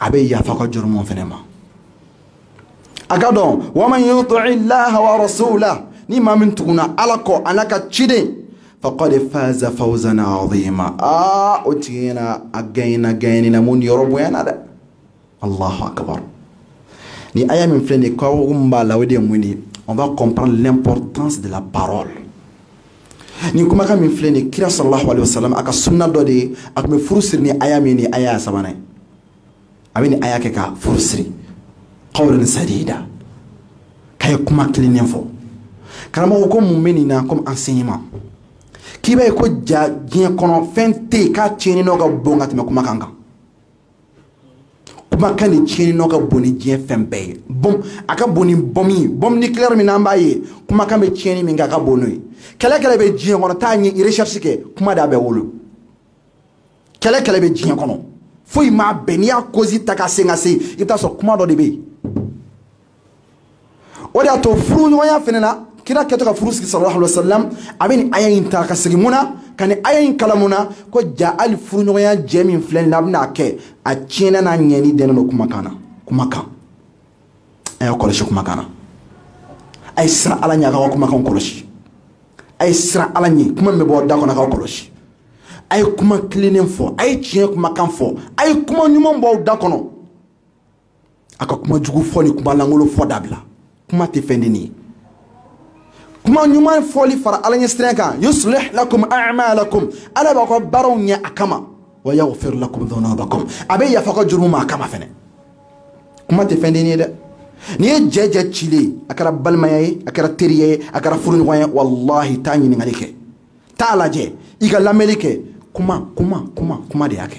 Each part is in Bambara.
A bɛ yafa ka jurumu fɛnɛ ma. A ka dɔn wa man yuti llaha wa rasulahu, ni maa min tuguna Ala kɔ a n'a ka ciden, faqad faza fawzan azima. Aa, o tigi ɲɛna a gagné gagné na mun yɔrɔ bonyana dɛ. Allahu akbar. Ni aya min filɛ nin ye, kabako min b'a la, o de ye mun ye? On va comprendre l'importance de la parole. Ni kumakan min filɛ nin ye, kira sallallahu alaihi wasallam a ka sunna dɔ de ye, a tun bɛ furu siri ni aya min ye, aya sabanan ye. A bɛ nin aya kɛ ka furu siri. Qawlan sadida, k'a ye kuma tilennen fɔ. Karamɔgɔ ko mun bɛ nin na comme enseignement? K'i b'a ye ko ja diɲɛ kɔnɔ fɛn tɛ yen k'a tiɲɛni nɔ ka bon ka tɛmɛ kumakan kan. Kumakan ni tiɲɛni nɔ ka bon ni diɲɛ fɛn bɛɛ ye. Bon, a ka bon ni bɔmu ye. Bɔmu nucléaire min n'an b'a ye, kumakan bɛ tiɲɛni min kɛ, a ka bon n'o ye. Kɛlɛ kɛlɛ bɛ diɲɛ kɔnɔ, taa ɲɛ recherche kɛ, kuma de y'a bɛɛ wolo. Kɛlɛ kɛlɛ bɛ diɲɛ kɔnɔ, foyi m'a bɛn. N'i y'a cause ta ka sen ka se, i bɛ taa sɔrɔ kuma dɔ de bɛ yen. O de y'a to furuɲɔgɔnya fɛnɛ na, kira kɛtɔ ka furu sigi sallallahu alaihi wasallam, a bɛ nin aya in ta ka segin mun na, ka nin aya in kalan mun na, ko ja hali furuɲɔgɔnya jɛ min filɛ nin ye, n'a bɛna kɛ, a tiɲɛna n'a ɲɛni dɛnnen don kumakan na. Kumakan, a y'a kɔlɔsi kumakan na. A ye siran Ala ɲɛ, a k'aw ka kumakanw kɔlɔsi. A ye siran Ala ɲɛ, kuma min bɛ bɔ aw da kɔnɔ, a k'aw kɔlɔsi. A ye kuma tilennen fɔ, a ye tiɲɛ kumakan fɔ, a ye kuma ɲuman bɔ aw da kɔnɔ. A ka kuma jugu fɔ ni kuma lankolon fɔ dabila. Kuma tɛ fɛn denni ye. Kuma ɲuman fɔli fara Ala ɲɛsiranɲɛ kan, yuslih lakum a'malakum, Ala b'aw ka baaraw ɲɛ a kama, wa yaghfir lakum dhunubakum, a bɛ yafa ka jurumu ma a kama fɛnɛ. Kuma tɛ fɛn denni ye dɛ. N'i ye jɛ jɛ cilen, a kɛra balimaya ye, a kɛra teriya ye, a kɛra furuɲɔgɔn ye, walahi taa ɲininkali kɛ, taa lajɛ, i ka lamɛnni kɛ. Kuma, kuma, kuma, kuma de y'a kɛ.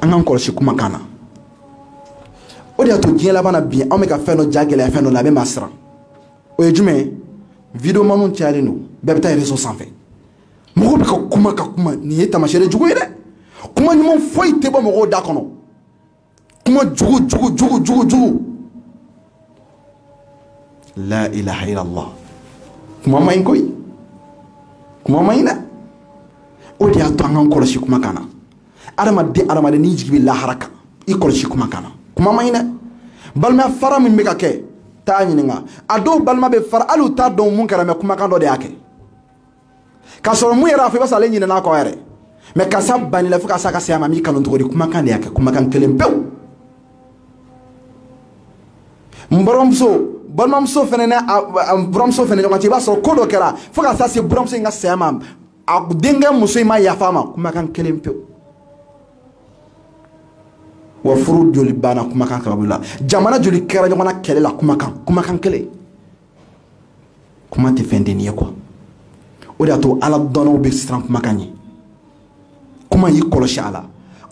An k'an kɔlɔsi kumakan na. O de y'a to diɲɛ laban na bi, anw bɛ ka fɛn dɔ ja gɛlɛya fɛn dɔ la, a bɛ maa siran. O ye jumɛn ye? Videomaniw cayalen don, bɛɛ bɛ taa réseau sanfɛ. Mɔgɔw bɛ ka kuma ka kuma, nin ye taamasiyɛn jugu ye dɛ. Kuma ɲuman foyi tɛ bɔ mɔgɔw da kɔnɔ. Kuma jugu, jugu, jugu, jugu, jugu. La ilaha illallah. Kuma man ɲi koyi. Kuma man ɲi dɛ. O de y'a to an k'an kɔlɔsi kumakan na. Adamaden, adamaden, n'i jigi bɛ lahara kan, i kɔlɔsi kumakan na. Kuma man ɲi dɛ. Balimaya fara min bɛ ka kɛ, taa ɲininka. A dɔw balima bɛ fara, hali u t'a dɔn mun kɛra, mɛ kumakan dɔ de y'a kɛ. K'a sɔrɔ mun yɛrɛ y'a fɔ, i b'a sɔrɔ ale ɲinɛna a kɔ yɛrɛ. Mɛ karisa banila fo ka s'a ka saya ma, m'i kanu cogo di? Kumakan de y'a kɛ, kumakan kelen pewu. N balimamuso, balimamuso fɛnɛ n'a a buramuso fɛnɛ ɲɔgɔn cɛ, i b'a sɔrɔ ko dɔ kɛra fo ka taa se buramuso in ka saya ma, a denkɛ muso in ma yafa a ma, kumakan kelen pewu. Wa furu joli banna kumakan sababu la, jamana joli kɛra ɲɔgɔn na kɛlɛ la kumakan, kumakan kelen. Kuma tɛ fɛn denni ye quoi. O de y'a to Ala dɔnnaw bɛ siran kumakan ɲɛ. Kuma y'i kɔlɔsi a la.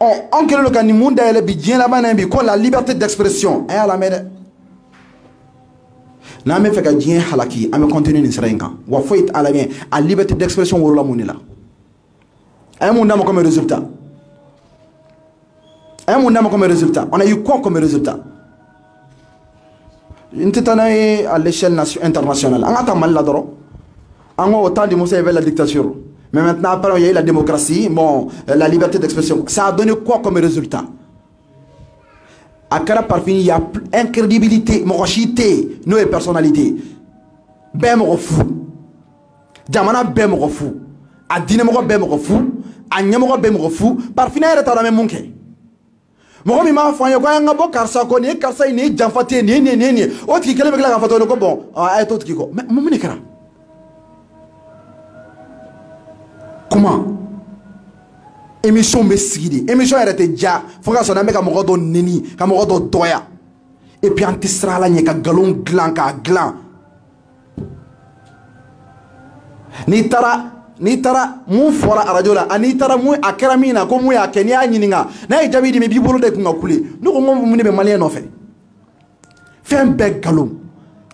Ɔ, anw kɛlen don ka nin mun dayɛlɛ bi diɲɛ laban na bi, ko la liberté d'expression. A y'a lamɛn dɛ. N'an bɛ fɛ ka diɲɛ halaki, an bɛ continuer nin sira in kan. Wa foyi t'a lamɛn, a liberté d'expression wolola mun de la? A ye mun d'a ma comme résultat? A ye mun d'a ma comme résultat? On a eu quoi comme résultat? N tɛ taa n'a ye à l'échelle internationale. An ka taa Mali la dɔrɔn. An ko au temps de Moussa, il y avait la dictature. Mais maintenant, après, il y a eu la démocratie, bon, la liberté d'expression. Ça a donné quoi comme résultat? A kɛra parfum, il y a incrédibilité, mɔgɔ si tɛ yen n'o ye personnalité. Bɛɛ mɔgɔ fu. Jamana bɛɛ mɔgɔ fu. A diinɛmɔgɔ bɛɛ mɔgɔ fu. A ɲɛmɔgɔ bɛɛ mɔgɔ fu. Parfum yɛrɛ t'a dɔn an bɛ mun kɛ. Mɔgɔ min b'a fɔ an ye ko an ka bɔ karisa kɔ, nin ye karisa ye, nin ye janfa tɛ ye, nin ye nin ye, nin ye nin ye. O tigi kelen bɛ tila k'a fɔ tuguni ko bon, a ye t'o tigi kɔ. Mais mun de kɛra? Kuma. Émission bɛ sigi de. Émission yɛrɛ tɛ ja fo ka sɔrɔ n'an bɛ ka mɔgɔ dɔ neni, ka mɔgɔ dɔ dɔgɔya. Et puis an tɛ siran Ala ɲɛ ka nkalon dilan k'a dilan. N'i taara mun fɔra arajo la, ani n'i taara mun a kɛra min na ko mun y'a kɛ, n'i y'a ɲininka, n'a ye jaabi d'i ma, i b'i bolo de kun ka kule. Ne ko n ko mun de bɛ maliyɛn nɔfɛ? Fɛn bɛɛ nkalon.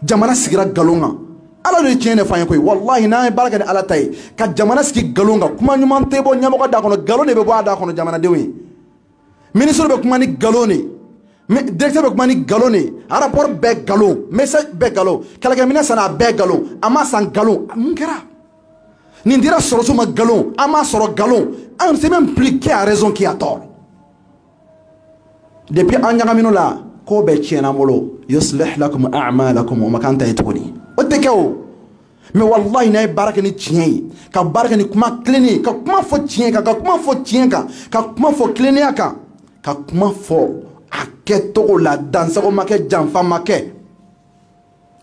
Jamana sigira nkalon kan. Ala de ye tiɲɛ de fɔ an ye koyi. Walahi n'an ye baara kɛ ni Ala ta ye, ka jamana sigi nkalon kan, kuma ɲuman tɛ bɔ ɲɛmɔgɔ da kɔnɔ, nkalon de bɛ bɔ a da kɔnɔ jamanadenw ye. Ministre bɛ kuma ni nkalon de ye. Directeur bɛ kuma ni nkalon de ye. Rapport bɛɛ nkalon, message bɛɛ nkalon, kɛlɛkɛminɛn sanna a bɛɛ nkalon, a ma san nkalon. Mun kɛra? Nin dira sɔrɔsiw ma nkalon, an m'a sɔrɔ nkalon. An ne sait même plus qui a raison, qui a tort. Depuis an ɲagamino la ko bɛɛ tiɲɛna an bolo. Yuslih lakum a'malakum, o ma k'an ta ye tuguni, o tɛ kɛ o. Mais wallahi, n'a ye baara kɛ ni tiɲɛ ye, ka baara kɛ ni kuma tilennen ye, ka kuma fɔ tiɲɛ kan, ka kuma fɔ tiɲɛ kan, ka kuma fɔ tilennenya kan, ka kuma fɔ a kɛcogo la, dansago ma kɛ, janfa ma kɛ,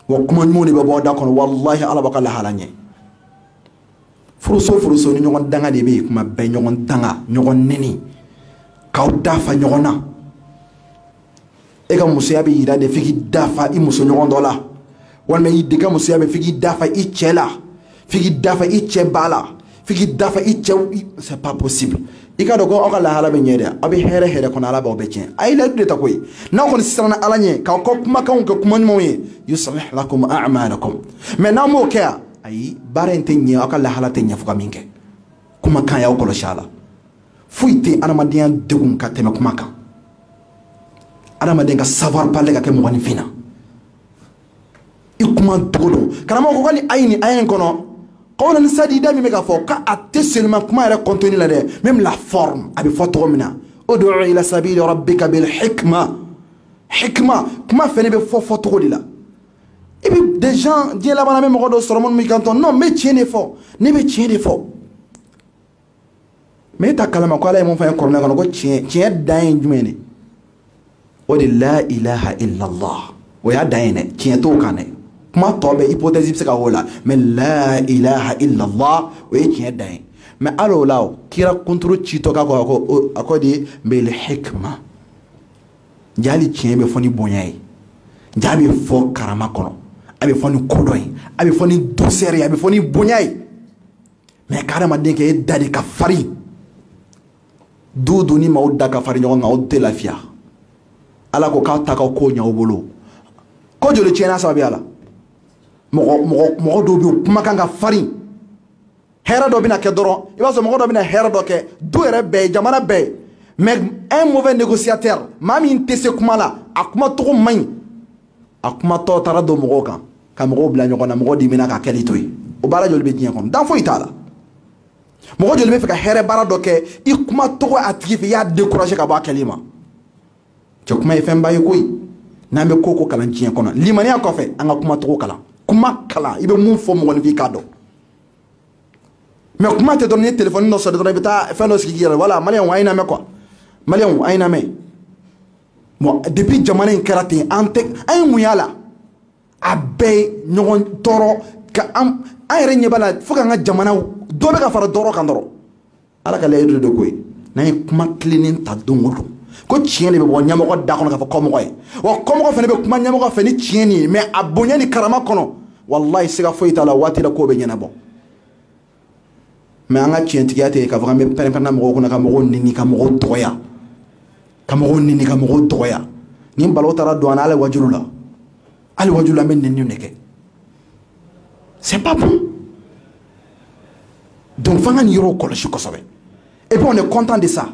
wa kuma ɲumanw de bɛ bɔ da kɔnɔ. Wallahi, Ala b'a ka lahala ɲɛ. Furuso furuso ni ɲɔgɔn danga de bɛ yen kuma bɛɛ, ɲɔgɔn danga, ɲɔgɔn neni, k'aw dafa ɲɔgɔn na. E ka musoya bɛ yira de f'i k'i dafa i muso ɲɔgɔn dɔ la, walima i ka musoya bɛ f'i k'i dafa i cɛ la, f'i k'i dafa i cɛ ba la, f'i k'i dafa i cɛ. C'est pas possible. I k'a dɔn ko aw ka lahala bɛ ɲɛ dɛ, aw bɛ hɛrɛ hɛrɛ kɔnɔ, Ala b'aw bɛɛ tiɲɛ. A ye layidu de ta koyi. N'aw kɔni siranna Ala ɲɛ, k'aw ka kumakanw kɛ kuma ɲumanw ye, yuslih lakum a'malakum. Mais n'aw m'o kɛ yan, ayi, baara in tɛ ɲɛ, aw ka lahala tɛ ɲɛ fo ka min kɛ. Kumakan, y'aw kɔlɔsi a la. Foyi tɛ adamadenya degun ka tɛmɛ kuma kan. Adamaden ka savoir parler ka kɛ mɔgɔninfin na, i kuma dogo don. Karamɔgɔ ko k'ale ayi nin aya in kɔnɔ, qawlan sadida min bɛ k'a fɔ k'a tɛ seulement kuma yɛrɛ contenu la dɛ, même la forme, a bɛ fɔ cogo min na. Ud'u ila sabili rabbika bil hikma. Hikma, kuma fɛnɛ bɛ fɔ fɔcogo de la. Et puis des gens, diɲɛ laban na, bɛ mɔgɔ dɔw sɔrɔ minnu b'i kanto non, n bɛ tiɲɛ de fɔ, ne bɛ tiɲɛ de fɔ. Mais e t'a kalama ko Ala ye mun fɔ an ye kuranɛ kɔnɔ, ko tiɲɛ tiɲɛ dan ye jumɛn de? O de la ilaha illallah, o y'a dan ye dɛ. Tiɲɛ t'o kan dɛ. Kuma tɔ bɛɛ, hypothèse bɛ se ka o la, mais la ilaha illallah, o ye tiɲɛ dan ye. Mais hali o la, o kira kunturu citɔ k'a ko a ko de bil hikma. Ja hali tiɲɛ bɛ fɔ ni bonya ye, ja bɛ fɔ karama kɔnɔ, a bɛ fɔ ni kodɔn ye, a bɛ fɔ ni douceur ye, a bɛ fɔ ni bonya ye. Mais k'adamaden kɛ e da de ka farin, du dun ni maaw da ka farin ɲɔgɔn kan, aw tɛ lafiya. Ala ko k'aw ta ka ko ɲɛ aw bolo. Ko joli tiɲɛna sababuya la? Mɔgɔ mɔgɔ mɔgɔ dɔw bɛ yen, kumakan ka farin. Hɛrɛ dɔ bɛna kɛ dɔrɔn, i b'a sɔrɔ mɔgɔ dɔ bɛna hɛrɛ dɔ kɛ du yɛrɛ bɛɛ ye, jamana bɛɛ ye, mais un mauvais négociateur, maa min tɛ se kuma la, a kumacogo man ɲi, a kumatɔ taara don mɔgɔw kan, ka mɔgɔw bila ɲɔgɔn na, mɔgɔw dimina k'a kɛli to yen. O baara joli bɛ diɲɛ kɔnɔ? Dan foyi t'a la. Mɔgɔ joli bɛ fɛ ka hɛrɛ baara dɔ kɛ, i kumacogo a tigi fɛ, i y'a décourager ka bɔ a kɛli ma? Cɛ, kuma ye fɛnba ye koyi. N'an bɛ ko ko kalan diɲɛ kɔnɔ, limaniya kɔfɛ, an ka kumacogo kalan, kuma kalan. I bɛ mun fɔ mɔgɔninfin k'a dɔn. Mais kuma tɛ dɔrɔn ni téléphone dɔ sɔrɔ dɔrɔn, i bɛ taa fɛn dɔ sigi i yɛrɛ. Wala maliyɛnw, a ye lamɛn quoi, maliyɛnw, a ye lamɛn. Bon, depuis jamana in kɛra ten, an tɛ an ye mun y'a la? A bɛɛ ye ɲɔgɔn tɔɔrɔ ka an yɛrɛ ɲɛ b'a la, fo k'an ka jamana dɔ bɛ ka fara tɔɔrɔ kan dɔrɔn. Ala ka layidu de ko ye, n'an ye kuma tilennen ta don o don, ko tiɲɛ de bɛ bɔ ɲɛmɔgɔ da kɔnɔ k'a fɔ kɔmɔgɔ ye, wa kɔmɔgɔ fana bɛ kuma ɲɛmɔgɔ fɛ ni tiɲɛ nin ye, mais a bonya ni karama kɔnɔ, wallahi, siga foyi t'a la, waati la ko bɛ ɲɛnabɔ. Mais an ka tiɲɛtigiya tɛ k'a fɔ k'an bɛ pɛrɛn-pɛrɛnna mɔgɔw kunna, ka mɔgɔw neni, ka mɔgɔw dɔgɔya, ka mɔgɔw neni, ka mɔgɔw dɔgɔya. Ni balawu taara don an na, hali wajulu la, hali wajulu la, an bɛ nɛniw de kɛ. C'est pas bon. Donc f'an ka nin yɔrɔw kɔlɔsi kosɛbɛ. Et puis on est content de ça,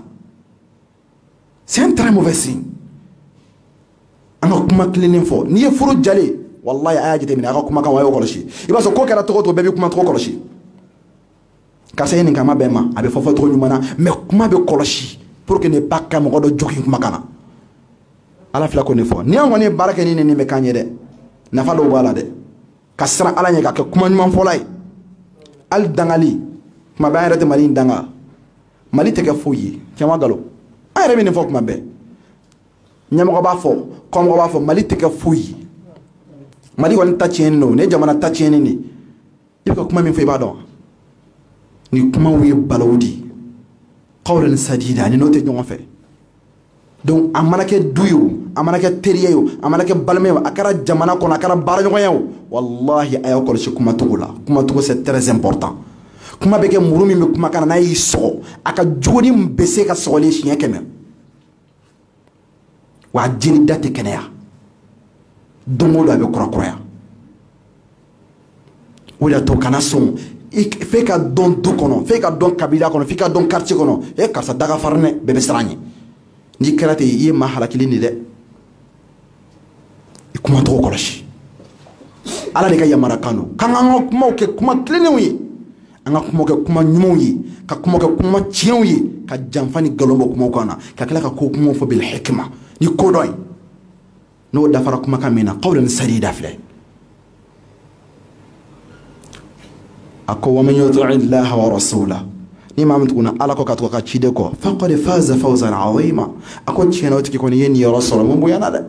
c'est un très mauvais signe. An ka kuma tilennen fɔ. N'i ye furu jalen, wallahi, a y'a jateminɛ a ka kumakan, a y'o kɔlɔsi. I b'a sɔrɔ ko kɛra cogo o cogo, bɛɛ b'i kuma cogo kɔlɔsi. Karisa ye nin kama bɛn ma, a bɛ fɔ fɔcogo ɲuman na, mais kuma bɛ kɔlɔsi pour que ne pas ka mɔgɔ dɔ jogin kumakan na. Ala fila ko ne fɔ, ni an kɔni ye baara kɛ ni nin bɛ k'an ye dɛ, nafa dɔw b'a la dɛ. Ka siran Ala ɲɛ, ka kɛ kuma ɲuman fɔla ye. Hali dangali kuma bɛɛ, an yɛrɛ tɛ Mali in danga. Mali tɛ kɛ foyi ye, tiɲɛ ma nkalon? An yɛrɛ bɛ nin fɔ kuma bɛɛ, ɲɛmɔgɔ b'a fɔ, kɔmɔgɔ b'a fɔ, Mali tɛ kɛ foyi ye. Mali kɔni ta tiɲɛnen don, ne jamana ta tiɲɛnen de. I bɛ ka kuma min fɔ, i b'a dɔn ni kumaw ye balawu de ye. Qawlan sadida, ani n'o tɛ ɲɔgɔn fɛ. Donc a mana kɛ du ye o, a mana kɛ teriya ye o, a mana kɛ balima ye o, a kɛra jamana kɔnɔ, a kɛra baaraɲɔgɔnya o, wallahi, a y'aw kɔlɔsi kumacogo la. Kumacogo, c'est très important. Kuma bɛ kɛ muru min bɛ kumakan na, n'a y'i sɔgɔ, a ka jugu ni bɛ se ka sɔgɔlen siɲɛ 100. Wa a jeli da tɛ kɛnɛya, don o don a bɛ kurakuraya. O de y'a to kana sɔn f'e ka dɔn du kɔnɔ, f'e ka dɔn kabila kɔnɔ, f'i ka dɔn quartier kɔnɔ. E karisa da ka farin dɛ, bɛɛ bɛ siran ɲɛ. N'i kɛra ten, i ye maa halakilen de dɛ. I kuma tɔgɔ kɔlɔsi. Ala de ka yamarukan don k'an k'an ka kumaw kɛ kuma tilennenw ye, an ka kumaw kɛ kuma ɲumanw ye, ka kuma kɛ kuma tiɲɛw ye, ka janfa ni nkalon bɔ kumaw kan na, ka tila ka ko kumaw fɔ bil hikma. Ni kodɔn ye n'o dafara kumakan min na qawlan sadida filɛ. A ko wa man yuti illaha wa rasulahu, ni maa min tuguna Ala kɔ ka tugu a ka ciden kɔ, faqad faza fawzan azima. A ko tiɲɛ na o tigi kɔni ye niyɔrɔ sɔrɔ mun bonyana dɛ.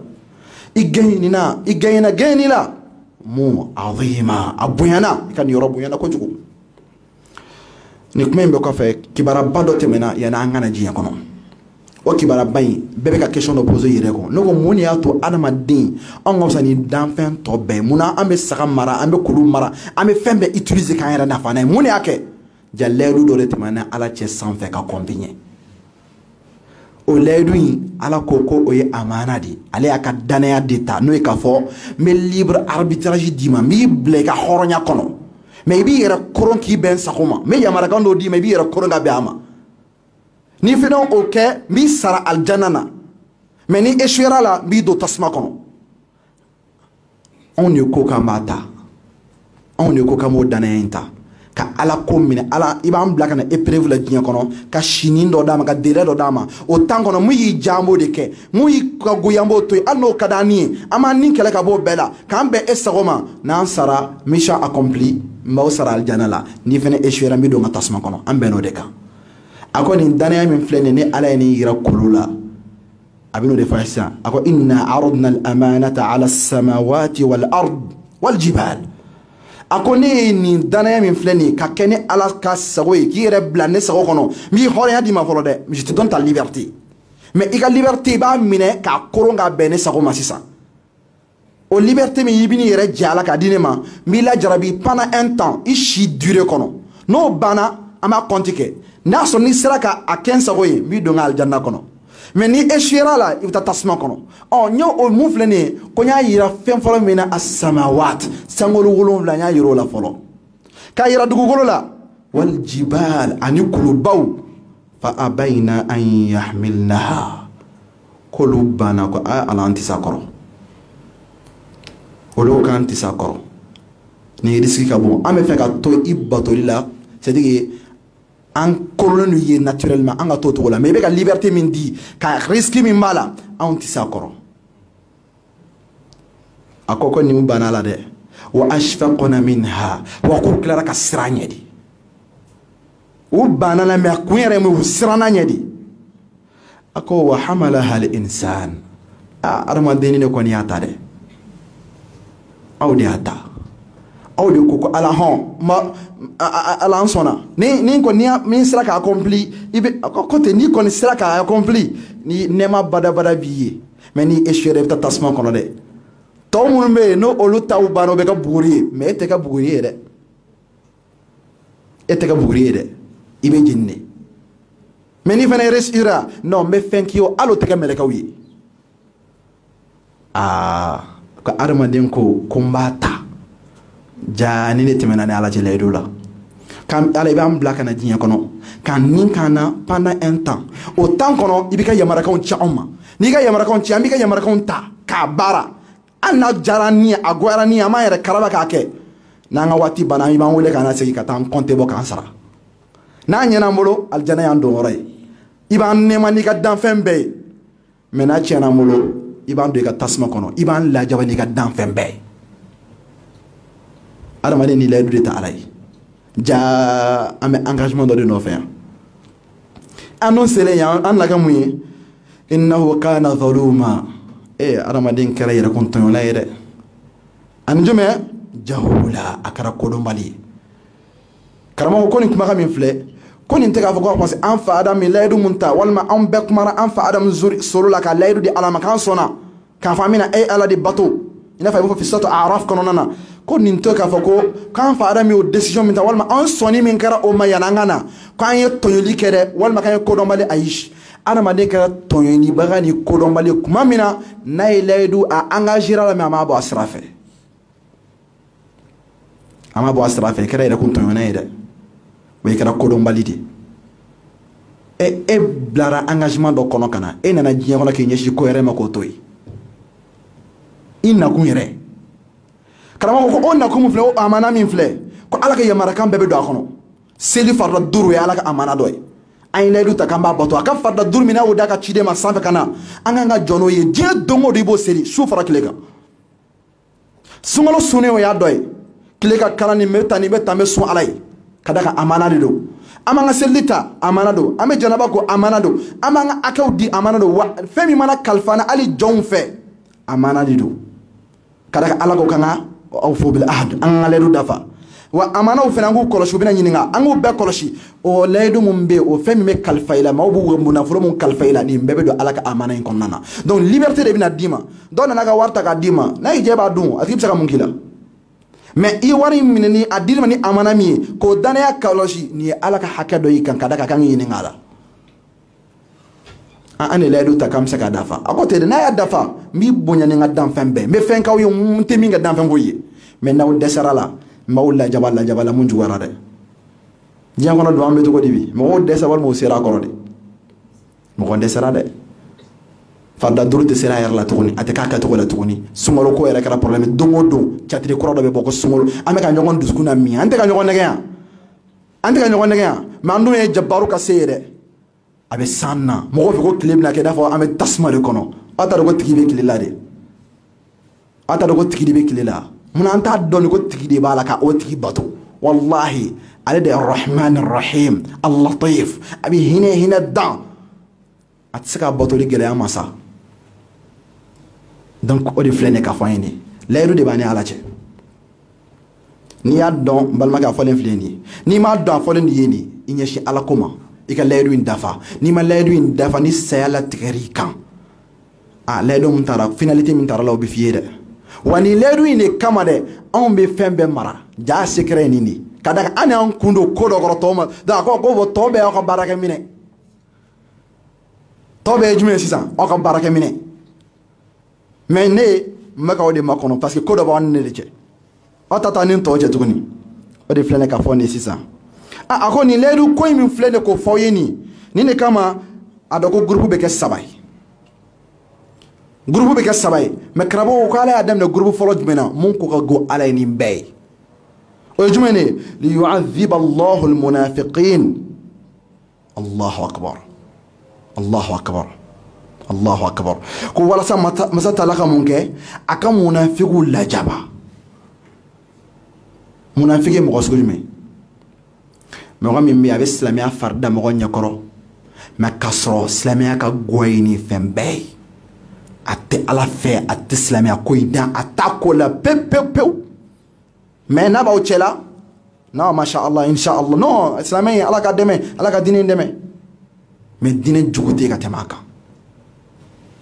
I gagnina, i gagnina gagnini la mun azima, a bonyana, i ka niyɔrɔ bonyana kojugu. Nin kuma in bɛɛ kɔfɛ, kibaraba dɔ tɛmɛna yanni an ka na diɲɛ kɔnɔ. O kibaraba in bɛɛ bɛ ka question dɔ poser i yɛrɛ kun. Ne ko mun de y'a to adamaden anw ka fisa ni danfɛn tɔ bɛɛ ye? Munna an bɛ saga mara, an bɛ kulu mara, an bɛ fɛn bɛɛ utiliser k'an yɛrɛ nafa n'a ye? Mun de y'a kɛ? Ja layidu dɔ de tɛmɛna Ala cɛ sanfɛ ka kɔn bi ɲɛ. O layidu in Ala ko ko o ye amana de ye. Ale y'a ka danaya de ta, n'o ye k'a fɔ n bɛ libre arbitrage d'i ma, n b'i bila i ka hɔrɔnya kɔnɔ, mais i b'i yɛrɛ koron k'i bɛn sago ma. N bɛ yamarikan dɔw d'i ma, i b'i yɛrɛ koron ka bɛn a ma. N'i fɛnɛ o kɛ, n b'i sara alijana na, mais ni échouera la, n b'i don tasuma kɔnɔ. Anw de ko k'an b'a ta, anw de ko k'an b'o danaya in ta ka Ala ko minɛ. Ala i b'an bila ka na épreuve la diɲɛ kɔnɔ, ka sini dɔ d'a ma, ka délai dɔ d'a ma. O temps kɔnɔ, mun y'i diya an b'o de kɛ, mun y'i ka goya an b'o to yen. Hali n'o ka d'an ni ye, an b'an ni kɛlɛ ka b'o bɛɛ la k'an bɛn e sago ma. N'an sara, mission accomplie, n b'aw sara alijana la. N'i fɛnɛ échouera, n b'i don n ka tasuma kɔnɔ. An bɛnn'o de kan. A ko nin danaya min filɛ nin ye, ni Ala ye nin yira kolo la, a bɛn'o de fɔ sisan. A ko inna aradna al-amanata ala as-samawati wal ard wal jibal. A ko ne ye nin danaya min filɛ nin ye ka kɛ ne Ala ka sago ye, k'i yɛrɛ bila ne sago kɔnɔ, n b'i hɔrɔnya d'i ma fɔlɔ dɛ, je te donne ta liberté, mais i ka liberté i b'a minɛ k'a koron k'a bɛn ne sago ma sisan. O liberté min i bɛ n'i yɛrɛ jɛ a la k'a di ne ma, n b'i lajarabi pendant un temps, i si durée kɔnɔ. N'o banna, an b'a compte kɛ. N'a sɔrɔ n'i sera ka a kɛ n sago ye, n b'i don n ka alijana kɔnɔ, mais ni échouera la, i bɛ taa tasuma kɔnɔ. Ɔ n y'o o mun filɛ nin ye, ko n y'a yira fɛn fɔlɔ min na, as-samawat, sankolo 7, n y'a yira o la fɔlɔ, k'a yira dugukolo la, wal jibal, ani kulubaw, fa abayna an yahmilnaha, k'olu banna ko a Ala an tɛ s'a kɔrɔ, olu k'an tɛ s'a kɔrɔ, nin risque ka bon, an bɛ fɛ ka to i batoli la, c'est à dire an korolen ye naturellement, an ka t'o cogo la, mais i bɛ ka liberté min di, ka risque min b'a la, anw tɛ s'a kɔrɔ. A ko ko nin banna la dɛ, wa ashfaqna minha, wa k'u tilara ka siran ɲɛ de. U banna la, mais a kun yɛrɛ ye mun ye, u siranna ɲɛ de. A ko wa hamalaha al-insan, a adamaden de kɔni y'a ta dɛ, aw de y'a ta, aw de ko ko Ala hɔn ma Ala an sɔnna, ni kɔni ni sera k'a accompli, i bɛ ko ten, n'i kɔni sera k'a accompli, ni nɛɛma badabada b'i ye, mais ni échoué i bɛ taa tasuma kɔnɔ dɛ. Tɔ minnu bɛ yen n'o olu taw banna, o bɛ kɛ buguri ye, mais e tɛ kɛ buguri ye dɛ, e tɛ kɛ buguri ye dɛ, i bɛ jeni de. Mais n'i fana réussira, non, n bɛ fɛn k'i ye, hali o tɛ kɛ mɛlɛkɛw ye. Aa ko adamaden ko ko n b'a ta, ja ni ne tɛmɛna ni Ala cɛ layidu la, k'an Ala i b'an bila ka na diɲɛ kɔnɔ, k'an ni k'an na pendant un temps, o temps kɔnɔ i b'i ka yamarikanw ci anw ma, n'i ka yamarikanw ci, an b'i ka yamarikanw ta k'a baara, hali n'a diyara ni ye, a goyara ni ye, an b'an yɛrɛ karaba k'a kɛ. N'an ka waati banna, i b'an wele k'an lasegin ka taa an compte bɔ k'an sara. N'a ɲɛna an bolo, alijana y'an donyɔrɔ ye, i b'an nɛɛma n'i ka danfɛn bɛɛ ye, mais n'a tiɲɛna an bolo, i b'an don i ka tasuma kɔnɔ, i b'an lajaba n'i ka danfɛn bɛɛ ye. Adamaden ni layidu de ta Ala ye, ja an bɛ engagement dɔ de nɔfɛ yan. An dun selen yan, an na kɛ mun ye? Innahu kana zaluma, adamaden kɛra yɛrɛkun tɔɲɔla ye dɛ. Ani jumɛn? Jahula, a kɛra kodɔnbali ye. Karamɔgɔ ko nin kumakan min filɛ, ko nin tɛ k'a fɔ ko parce que an fa Adamu ye layidu mun ta, walima anw bɛɛ kumara an fa Adamu soro la ka layidu di Ala ma k'an sɔnna k'a fɔ an bɛna e Ala de bato, i n'a fɔ a bɛ fɔ suratu Araf kɔnɔna na, ko nin tɛ k'a fɔ ko k'an fa Adamu y'o décision min ta, walima an sɔnni min kɛra o ma yanni an ka na, k'an ye tɔɲɔli kɛ dɛ, walima k'an ye kodɔnbali. Ayi, adamaden kɛra tɔɲɔlibaga ni kodɔnbali kuma min na, n'a ye layidu a engagera la, mais a m'a bɔ a sira fɛ, a m'a bɔ a sira fɛ, i kɛra yɛrɛkun tɔɲɔnna ye dɛ, o i kɛra kodɔnbali de. E bilara engagement dɔ kɔnɔ ka na, e nana diɲɛ kɔnɔ k'i ɲɛsin ko yɛrɛ ma k'o to yen, i nakun yɛrɛ. Karamɔgɔ ko o nakun min filɛ, o amana min filɛ, ko Ala ka yamarikan bɛɛ bɛ don a kɔnɔ. Seli farila 5 ye Ala ka amana dɔ ye, An ye layidu ta k'an b'a bato a ka farida duuru min n'a y'o d'a ka ciden ma sanfɛ ka na an k'an ka jɔ n'o ye diɲɛ don o don i b'o seli su fara tile kan sunkalo sunnen o y'a dɔ ye tile ka kalan nin bɛ tan nin bɛ tan n bɛ sun ala ye ka d'a kan amana de don an b'an ka selili ta amana don an bɛ janaba ko amana don an b'an ka hakɛw di amana don wa fɛn min mana kalifa an na hali jɔnw fɛ amana de don ka d'a kan ala ko k'an ka awfu bil ahd an ka layidu dafa wa amanaw fana an k'u kɔlɔsi u bɛna ɲininka an k'u bɛɛ kɔlɔsi o layidu mun bɛ yen o fɛn min bɛ kalifa i la maaw b'u nafolo mun kalifa i la nin bɛɛ bɛ don ala ka amana in kɔnɔna na donc liberté de bɛna d'i ma dɔw nana ka wari ta k'a d'i ma n'a y'i diya i b'a dun a tigi bɛ se ka mun k'i la mais i ye wari in minɛ ni a dir'i ma ni amana min ye k'o danaya kɔlɔsi nin ye ala ka hakɛ dɔ y'i kan ka d'a kan k'an k'i ɲininka a la an de layidu ta k'an bɛ se k'a dafa a ko ten dɛ n'a y'a dafa n b'i bonya ni n ka danfɛn bɛɛ n bɛ fɛn k'aw ye n tɛ min kɛ danfɛn foyi ye mais n'aw dɛsɛra la n b'aw lajaba lajaba la mun juguyara dɛ diɲɛ kɔnɔ don an bɛ cogo di bi mɔgɔw dɛsɛ walima u sera a kɔrɔ de mɔgɔ dɛsɛra dɛ farida duuru tɛ sera a yɛrɛ la tuguni a tɛ k'a kɛcogo la tuguni sunkalo ko yɛrɛ kɛra problème don o don catiri kura dɔ bɛ bɔ ko sunkalo an bɛ ka ɲɔgɔn dusukun na min an tɛ ka ɲɔgɔn nɛgɛ yan an tɛ ka ɲɔgɔn nɛgɛ yan mais an dun ye jabaru ka se ye dɛ a bɛ san na mɔgɔw fɛ ko tile bɛna kɛ i n'a fɔ an bɛ tasuma de kɔnɔ aw t'a dɔn ko tigi bɛ tile la de aw t'a dɔn ko tigi de bɛ tile la munna an t'a dɔn ko tigi de b'a la ka o tigi bato walahi ale de ye rahman rahim alatif a bɛ hinɛ hinɛ dan a tɛ se ka batoli gɛlɛya ma sa donc o de filɛ nin ye k'a fɔ an ye nin layidu de b'an ni ala cɛ n'i y'a dɔn n balimakɛ a fɔlen filɛ nin ye n'i m'a dɔn a fɔlen de ye nin i ɲɛsin ala ko ma i ka layidu in dafa n'i ma layidu in dafa ni saya latigɛr'i kan a layidu min taara finalité min taara la o bɛ f'i ye dɛ wa nin layidu in de kama dɛ anw bɛ fɛn bɛɛ mara ja secret ye nin de ka d'a kan an y'an kun don ko dɔ kɔrɔ tɔw ma donc a ko ko tɔ bɛɛ y'aw ka baarakɛ minɛ tɔ bɛɛ ye jumɛn ye sisan aw ka baarakɛ minɛ mais ne n bɛ k'aw de makɔnɔ parce que ko dɔ b'aw ni ne de cɛ aw ta taa ni tɔw cɛ tuguni o de filɛ nin ye k'a fɔ nin ye sisan a ko nin layidu ko in min filɛ nin ye k'o fɔ aw ye nin nin de kama a dɔn ko groupe bɛ kɛ saba ye groupe bɛ kɛ saba ye mais karamɔgɔw ko ala y'a daminɛ groupe fɔlɔ jumɛn na mun ko ka go ala ye nin bɛɛ ye o ye jumɛn de ye liyu'adhiba Allahu al-munafiqin Allahu akbar Allahu akbar Allahu akbar ko walasa masa taala ka mun kɛ a ka munafigiw lajaba munafigi ye mɔgɔ sugu jumɛn mɔgɔ min bɛ yen a bɛ silamɛya fari da mɔgɔ ɲɛkɔrɔ mais k'a sɔrɔ silamɛya ka go ye ni fɛn bɛɛ ye a tɛ ala fɛ a tɛ silamɛya ko in dan a t'a ko la pewu pewu pewu mais n'a b'aw cɛ la non masha Allah insha Allah non silamɛ ye ala ka dɛmɛ ala ka diinɛ dɛmɛ mais diinɛ jugu tɛ ka tɛmɛ a kan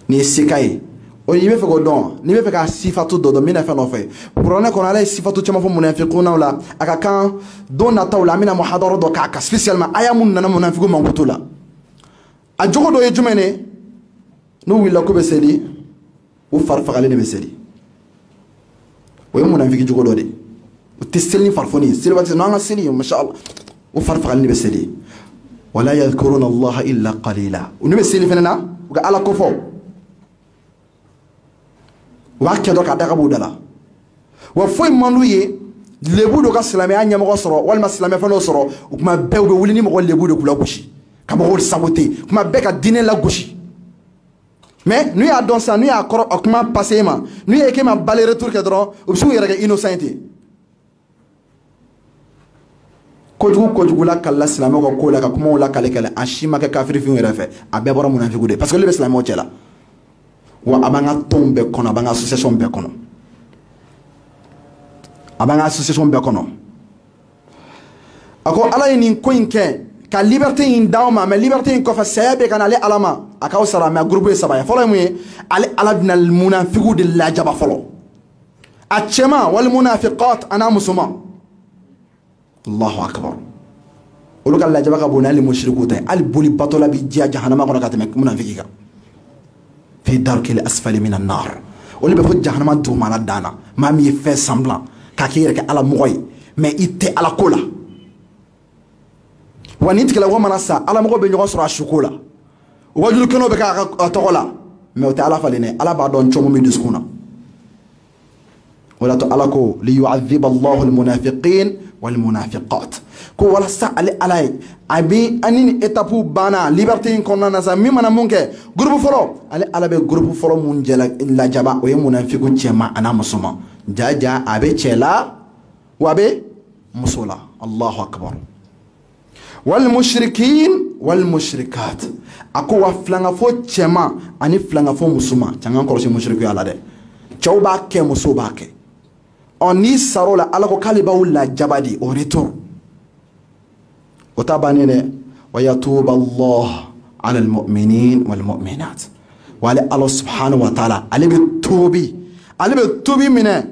n'i ye seka ye o i bɛ fɛ k'o dɔn n'i bɛ fɛ ka sifatu dɔ dɔn n bɛna fɛn dɔ fɛ kuranɛ kɔnɔ ala ye sifatu caman fɔ munafiqunaw la a ka kan don nataw la an bɛna muhadara dɔ k'a kan spécialement aya mun nana munafiqu mankutu la a jogo dɔ ye jumɛn ye n'u wulila k'u bɛ seli u fari fagalen de bɛ seli o ye munafiki jogo dɔ de ye u tɛ seli ni farifoni ye seli waati n'an ka seli masha Allah u fari fagalen de bɛ seli wala yadhkuruna Allah illa qalila u n'u bɛ seli fana na u ka ala kofɔ u b'a kɛ dɔrɔn k'a daga b'u da la wa foyi man d'u ye lebu dɔ ka silamɛya ɲɛmɔgɔ sɔrɔ walima silamɛ fɛn dɔ sɔrɔ o kuma bɛɛ u bɛ wuli ni mɔgɔ lebu de k'u lagosi ka mɔgɔw saboter kuma bɛɛ ka diinɛ lagosi mais n'u y'a dɔn sisan n'u y'a kɔrɔ a kuma passé ma n'u ye k'e ma bale retour kɛ dɔrɔn u bɛ se k'u yɛrɛ kɛ innocent ye ten kojugu kojugu la kalila silamɛw ka ko la ka kumaw lakale kɛlɛ a si ma kɛ kafirifinw yɛrɛ fɛ a bɛɛ bɔra munafigiw de parce que olu bɛ silamɛw cɛ la wa a b'an ka tɔnw bɛɛ kɔnɔ a b'an ka association bɛɛ kɔnɔ a b'an ka association bɛɛ kɔnɔ a ko ala ye nin ko in kɛ ka liberté in d'aw ma mais liberté in kɔfɛ saya bɛ ka na ale ala ma a k'aw sara mais groupe ye saba ye fɔlɔ ye mun ye ale ala bɛna munafigiw de lajaba fɔlɔ a cɛman wali munafiqat a n'a musoman Allahu akbar olu ka lajaba ka bon n'ale musiriku ta ye hali boli batɔla bi diya jahanama kɔnɔ ka tɛmɛ munafiki kan fi darkil asfali minan nar olu bɛ fɔ jahanama dugumana dan na maa min ye fɛn semblant k'a k'i yɛrɛ kɛ ala mɔgɔ ye mais i tɛ ala ko la wa nin tigilamɔgɔ mana sa ala mɔgɔ bɛ ɲɔgɔn sɔrɔ a suko la wajulukɛnɛw bɛ k'a tɔgɔ la mais o tɛ ala falen dɛ ala b'a dɔn cogo min dusukun na o de y'a to ala ko liyu'adhiba Allahu al-munafiqin wal munafiqat. Ko walasa ale ala ye a bɛ ani ni étape banna liberté in kɔnɔna na sa, min mana mun kɛ groupe fɔlɔ, ale ala bɛ groupe fɔlɔ mun lajaba, o ye munafiku cɛman a n'a musoman. Ja a bɛ cɛ la wa a bɛ muso la. Allahu akbar. Wal mushrikin wal mushrikat, a ko wa filankafo cɛman ani filankafo musoman. Can kɔlɔsi mushrikuya la dɛ, cɛw b'a kɛ musow b'a kɛ. Ɔ n'i sar'o la, ala ko k'ale b'aw lajaba de au retour. O ta bannen dɛ. Wa yatuba Allah ala almu'minin wal mu'minat, wa ale ala subhanahu wa ta'ala ale bɛ tuubi, ale bɛ tuubi minɛ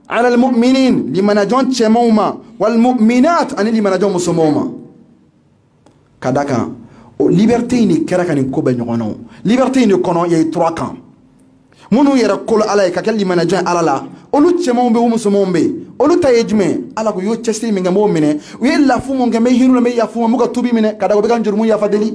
ala almu'minin limanajɔn cɛmanw ma, wal mu'minat ani limanajɔn musomanw ma. Ka da kan o liberté in de kɛra ka nin ko bɛɛ ɲɔgɔn na. O liberté in de kɔnɔ ye trois camps minnu yɛrɛ kolo ala ye ka kɛ limanajɔn ala la, olu cɛmanw bɛ yen, o musomanw bɛ yen. Olu ta ye jumɛn? Ala ko u y'o cɛsiri min kɛ, n b'o minɛ. U ye lafu mun kɛ, n bɛ hinɛ u la, n bɛ yafa u ma, n b'u ka tuubi minɛ, ka da o bɛ ka n jurumu yafa deli.